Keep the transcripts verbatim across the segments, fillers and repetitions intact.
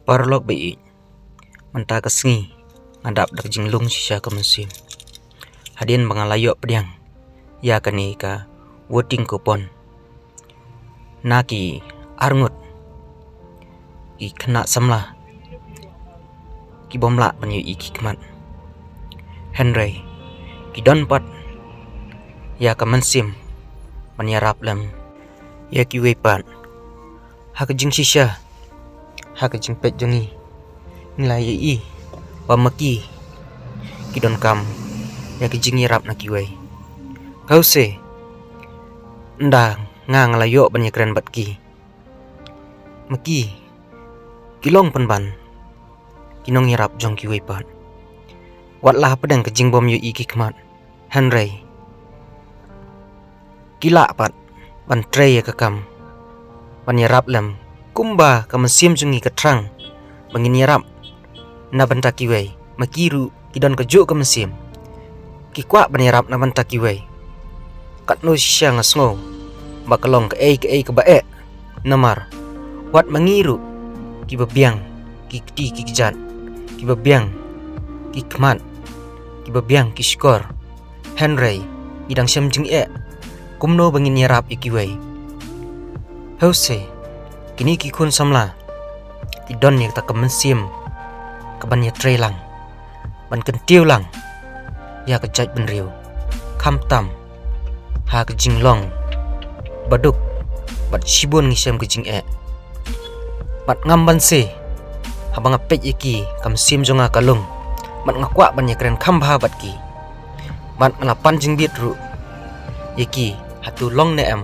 Paralok ba ïeit, mynta ka sngi nga dap da ka jinglung shisha ka mynsiem hadien ba nga la ïoh pdiang ïa kane ka voting coupon na ki arngut ki khynnah samla ki bym lah ban ïohi ki khmat. Hynrei ki don pat ïa ka mynsiem ban ïarap lem ïa kiwei pat. Ha ka jingshisha, ha ka jingpeit jong ngi, ngi la ïohi ba ma ki ki donkam ïa ka jingïarap na kiwei. Hynrei ynda nga, nga la ïoh ban ïakren bad ki, ma ki ki long pynban ki nongïarap jong kiwei pat. Wat la hapdeng ka jingbym ïohi ki khmat, hynrei ki lah pat ban trei ïa ka kam ban ïarap lem kumba ka mynsiem jong ngi ka thrang ba ngin ïarap na bynta kiwei. Ma ki ruh ki don kajuh ka mynsiem, ki kwah ban ïarap na bynta kiwei. Katno shisha nga sngew ba ka long kaei kaei kaba eh. Namar wat ma ngi ruh kiba biang ki kti ki kjat, kiba biang ki khmat, kiba biang ki shkor, hynrei ngi dang shem jingeh kumno ba ngin ïarap ïa kiwei. Hynrei kine ki khun samla ki don ïa kata ka mynsiem kaban ïatrei lang, ban kyntiew lang ïa ka jaitbynriew, khamtam ha ka jinglong baduk bad shibun ngi shem ka jingeh. Bad ngam banse, haba nga peit ïa ki, ka mynsiem jong nga ka lung bad nga kwah ban ïakren kham bha bad ki. Bad nga la pan jingbit ruh ïa ki, hato long ne em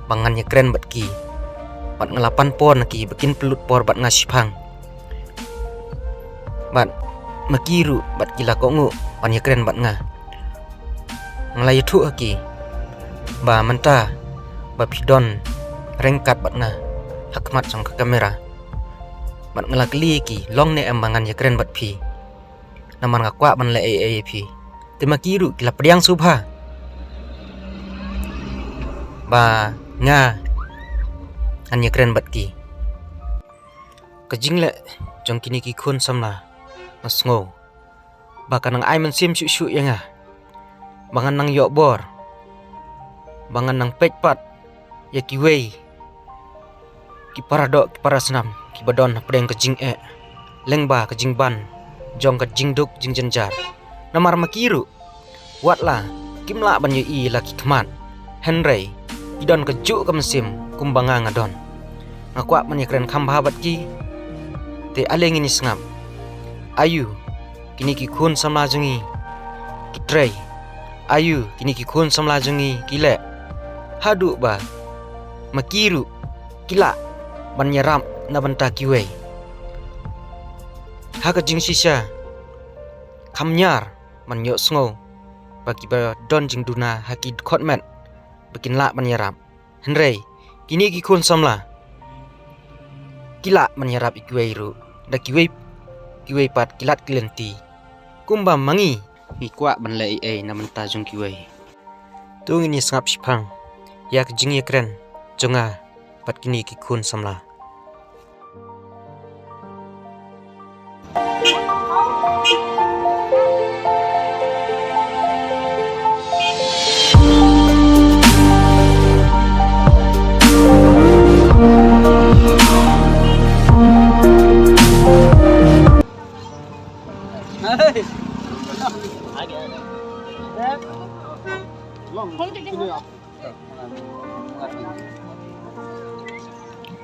ba ngan ïakren bad ki. Bad nga la pan por na ki ba kin pynlut por bad nga shiphang. Bad ma ki ruh bad ki la kohnguh ban ïakren bad nga. Nga la ïathuh ha ki ba mynta ba phi don ryngkat bad nga ha khmat jong ka kamera. Bad nga la kylli ïa ki, long ne em ba ngan ïakren bad phi, namar nga kwah ban leh ei ei ïa phi. Te ma ki ruh ki la pdiang sngewbha ba nga ngan ïakren bad ki. Ka jingleh jong kine ki khun samla, nga sngew ba ka nang ai mynsiem shuh shuh ïa nga ba ngan nang ïoh bor, ba ngan nang peit pat ïa kiwei ki paradoh ki parasnam kiba don hapdeng ka jingeh lyngba ka jingban jong ka jingduk jingjynjar. Namar ma ki ruh, wat la kim lah ban ïohi la ki khmat, hynrei ki don kajuh ka mynsiem kumba nga nga don. Nga kwah ban ïakren kham bha bad ki. Te ale ngin ïa sngap, aïu kine ki khun samla jong ngi ki trei, aïu kine ki khun samla jong ngi ki leh haduh ba ma ki ruh ki lah ban ïarap na bynta kiwei. Ha ka jingshisha, kham ñiar ban ïoh sngew ba kiba don jingduna ha ki dkhot met ba kin lah ban ïarap. Hynrei kine ki khun samla ki lah ban ïarap ïa kiwei ruh, da kiwei kiwei pat ki lad ki lynti kumba ma ngi ngi kwah ban leh ei ei na bynta jong kiwei. To ngin ïa sngap shiphang ïa ka jingïakren jong nga bad kine ki khun samla.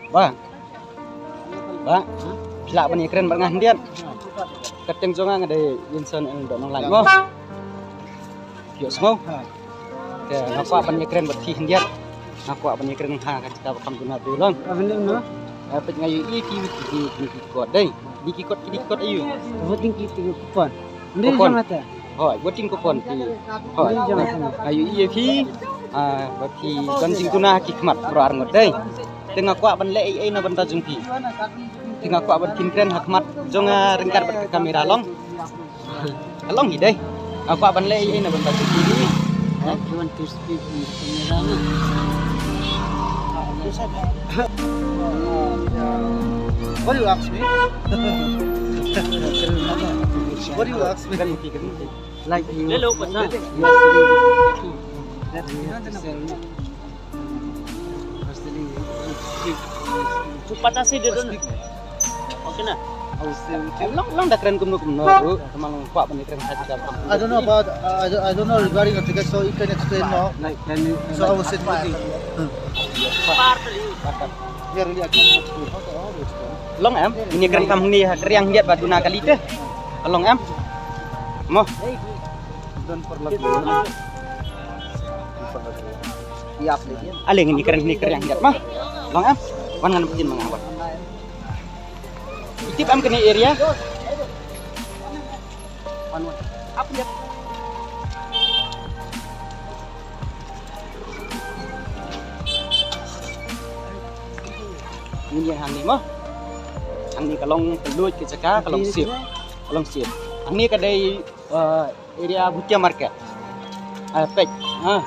Ba. Ba. Phi lah ban ïakren bad nga khyndiat. Ka kyrteng jong nga nga dei Inson El Dok Nonglait mo. Phi ïohsngew? Te nga kwah ban ïakren bad phi khyndiat. Nga kwah ban ïakren ha ka jaka ba kham duna dei long. Peit nga ïohi ïa ki, ki, ki, ki kot dei. Ki kot, ki kot aïu? Voting ki kot. Hoi, voting coupon phi. Hoi. Aïu ïa phi, ah, ba phi don jingduna ha ki khmat baroh arngut dei. Te nga kwah ban leh ei ei na bynta jong phi. Te nga kwah ban pynïakren ha khmat jong nga ryngkat bad ka kamera long. Ka long hi dei. Nga kwah ban leh ei ei na bynta jong phi. If you want to speak in the camera, no? What do you ask me? What do you ask me? Like you. Hello, what's up? Pata si dia tu. Okay na. Long long da kren kumno kumno. Kemang kwah ban kren. I don't know about, uh, I, don't, I don't know regarding the ticket, so you can explain now. Like, can you, so I was sitting with you. Long em, ini kren kam ni ha kriang hiat ba duna kali te. Long em. Mo. Aleng ini kren ni kriang hiat mo. Long em. Wan ngan pidin manga wan. Tip em kini area. Ini hangne mo. Hangne ka long ka luit ka jaka ka long sip. Ka long sip. Hangne ka dei, uh, area Bhutia market. Ah, pek. Ah.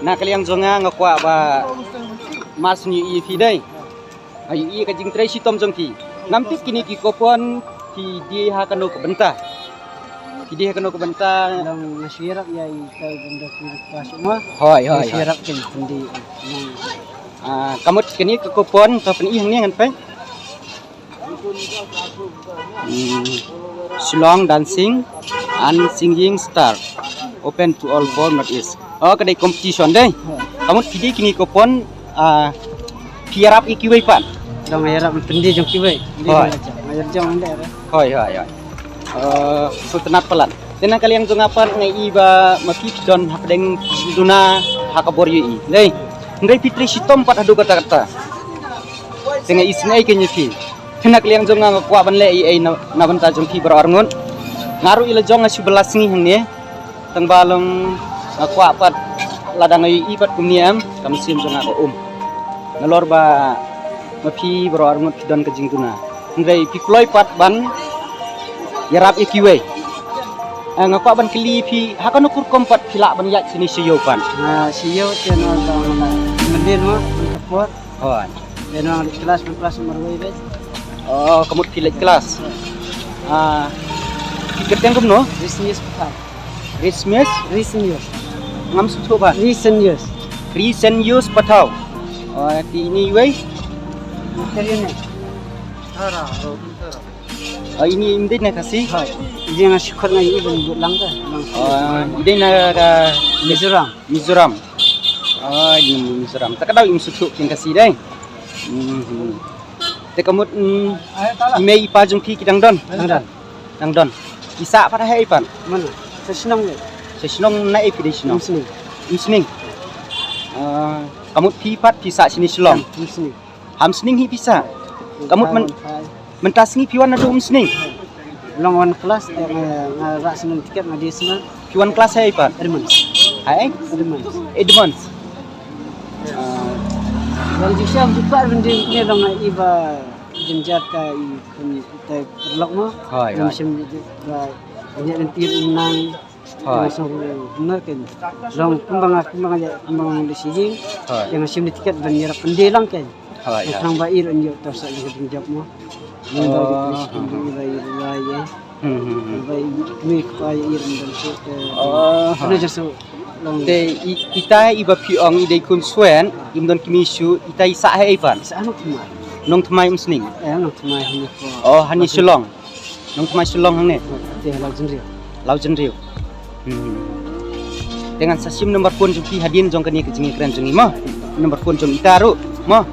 Na ka liang jong nga nga kwah ba mas ni i phi dei. Ai i ka jingtrei shitom jong phi. Ngam tip kini ki coupon ki die ha kano ka bynta. Ki die ha kano ka bynta. Nang nga shu ïarap ïa i ka bynta ki request ma. Hoi, hoi, hoi. Shu ïarap kin pyndiah. Ah, ka mut kini ka coupon to pyn-i hangne ngan pek. Hmm. Shillong Dancing and Singing Star open to all for North East. Oh, ka dei competition dei. Ka mut phi die kini coupon, ah, phi ïarap ïa kiwei pat. Dang ïarap pyndiah jong kiwei. Hoi. Hoi, hoi, hoi. Eh, Sultanate palat. Te na ka liang jong nga pat nga i ba ma phi phi don hapdeng duna ha ka bor ïohi. Dei. Hynrei phi trei shitom pat haduh katta katta. Te nga isynei kein ïa phi. Te na ka liang jong nga nga kwah ban leh ei ei na, na bynta jong phi baroh arngut. Nga ruh i la jong nga shu bylla sngi hangne. Tang ba long nga kwah pat lada nga ïohi pat kumne em, ka mynsiem jong nga ka um. Nalor ba ma phi baroh arngut phi don ka jingduna. Hynrei phi kloi pat ban ïarap ïa kiwei. Eh, nga kwah ban kylli phi, ha kano ka rukom pat phi lah ban ïaid shane sha ïew pat? Na sha ïew te nang ka, nang ka, nang ka por. Hooid. Te nang ka klas, nang ka klas marwei beit. Oh, ka mut phi leit klas. Ah, phi kyrteng kumno? Risnius Pathau. Rismius? Risnius. Ngam sngewthuh ba. Risnius. Risnius Pathau. Oh, te ini iwei? Kyrteng ini. Tara, oh, Tara. Oh, ini im dei na Khasi? Hooid. Ïa nga shu khot nga ïa i ban bud lang ka. Oh, i dei na ka Mizoram. Mizoram. Oh, i dei na Mizoram. Ta ka daw im sngewthuh kin Khasi dei. Hmm. Te ka mut, hmm, i mei i pa jong phi ki dang don? Dang don. Dang don. Phi sah pat ha ei pat? Mano? Sa shnong le. Sa shnong na ei phi dei shnong? Umsning. Umsning. Ah, ka mut phi pat phi sah shane Shillong? Umsning. Ha Umsning hi phi sah. Ka mut mynta sngi phi wan naduh Umsning? Long wan klas, eh, nga, nga rah sngewthuh tiket nga die sngewthuh. Phi wan klas ha ei pat? Edmonds. Ha ei? Edmonds. Edmonds. Ah. Long jingshisha jubab ban die ne long i ba jynjar ka i khun i tai paralok mo. Hooid, hooid. Long shisha ba ïa lynti nang. Hooid. Long shisha kumno ken. Long kumba nga, kumba nga, kumba nga leit sha ïing. Hooid. Ïa nga shim ne tiket ban ïarap pyndie lang ken. Hooid, hooid. Nang ba i ruh ïoh to sa ïa ka jingjop mo. Nang ba i ruh ïoh. Hmm, hmm, hmm. Ba i mei kpa i ruh ban shu te. Oh, hooid. Te i, itai i ba phi ong i dei khun Swen, im don kmie shuh, itai i sah ha ei pat? Sah Nongthymmai. Nongthymmai Umsning? Eh, Nongthymmai hangne ko. Oh, hangne Shillong. Nongthymmai Shillong hangne. Te Lawjynriew. Lawjynriew. Hmm. Te ngan sa shim number phone jong phi hadien jong kane ka jingïakren jong ngi mo. Number phone jong ita ruh mo.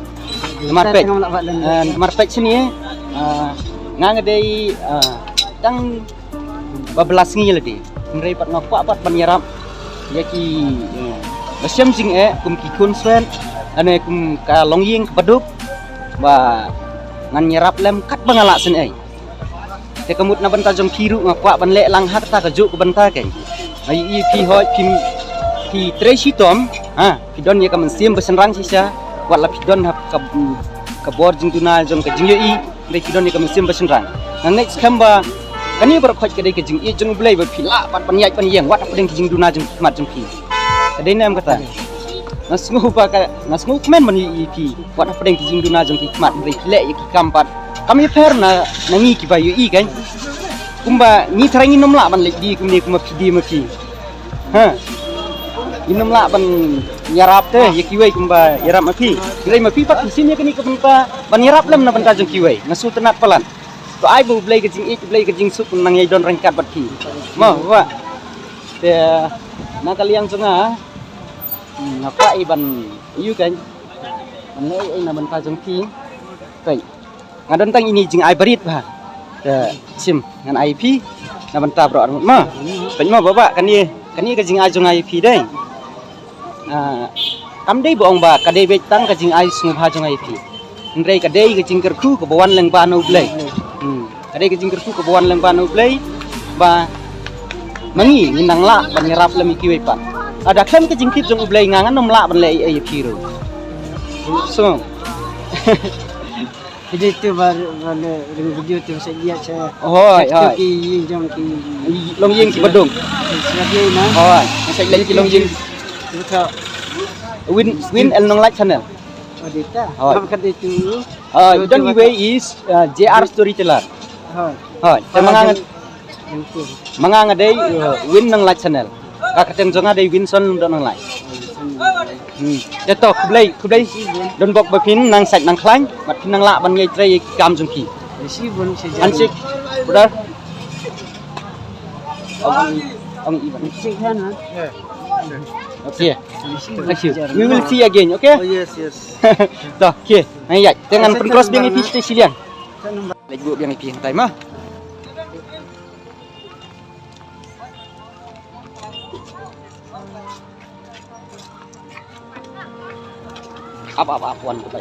Namar peit. Eh, namar peit shane, eh, nga nga dei, eh, tang ba bylla sngi lade. Hynrei pat nga kwah pat ban ïarap ïa ki, eh, ba shem jingeh kum ki khun Swen, ane kum ka longïing kaba duk ba ngan ïarap lem katba nga lah shen ei. Te ka mut na bynta jong phi ruh nga kwah ban leh lang ha kata kajuh ka bynta kein. Ai i phi hooid phi, phi trei shitom, ha, phi don ïa ka mynsiem ba shynrang shisha, wat la phi don ha ka, ka bor jingduna jong ka jingïohi, hynrei phi don ïa ka mynsiem ba shynrang. Nga ngeit skhem ba kane baroh khoit ka dei ka jingïeit jong U Blei ba phi lah pat ban ïaid ban ïeng wat hapdeng ki jingduna jong ki khmat jong phi. Ka dei ne em kata? Nga sngew ba ka, nga sngewkmen ban ïohi ïa phi wat hapdeng ki jingduna jong ki khmat, hynrei phi leh ïa ki kam pat Kam ïapher na, na ngi kiba ïohi kan. Kumba ngi trai ngin ym lah ban leit die kumne kumba phi die ma phi. Ha. Ngin ym lah ban ïarap te ïa kiwei kumba ïarap ma phi. Hynrei ma phi pat phi shim ïa kane ka bynta ban ïarap lem na bynta jong kiwei. Nga sngewtynnat palat. To ai ba U Blei ka jingïeit, U Blei ka jingsuk, nang ïai don ryngkat bad phi. Mo, Bah. Te na ka liang jong nga, hmm, nga kwah i ban ïoh kan. Ban leh ei na bynta jong phi. Peit. Nga don tang ine i jingai barit, Bah. Te shim ngan ai phi na bynta baroh arngut, mo. Peit mo, Bah, Bah, kane, kane ka jingai jong nga ïa phi dei. Ah, kam dei ba ong ba ka dei beit tang ka jingai sngewbha jong nga ïa phi. Hynrei ka dei ka jingkyrkhu kaba wan lyngba na U Blei. Hmm. Ka dei ka jingkyrkhu kaba wan lyngba na U Blei ba ma ngi ngin nang lah ban ïarap lem ïa kiwei pat. Lada khlem ka jingtip jong U Blei nga ngan ym lah ban leh ei ei ïa phi ruh. So. Video tu ba, ba le ring video tu sa dia sa. Hoi, hoi. Ki ïing jong ki. Long ïing ki badung. Sa dia na. Hoi, sa leh ki long ïing. Tu tha. Win, Win El Nonglait channel. Oh, dita. Hoi. Kam ka dei tu. Hoi, don iwei is, uh, J R Storyteller. Hoi. Hoi, te ma nga, ma nga nga dei, uh, Win Nonglait channel. Ka kyrteng jong nga dei Winson Lyngdoh Nonglait. Hmm. Te to, khublei, khublei. Don bok ba phin nang sait nang khlaiñ, bad phin nang lah ban ïai trei ïa ki kam jong phi. Handshake, brother. Ong, ong i ban. Okay. Thank you. We will see again, okay? Oh, yes, yes. To, okay. Nang ïaid. Te ngan pynkross biang ïa phi sha shiliang. Leit buh biang ïa phi hangtai mo. Ap, ap, ap, wan, ap, ap.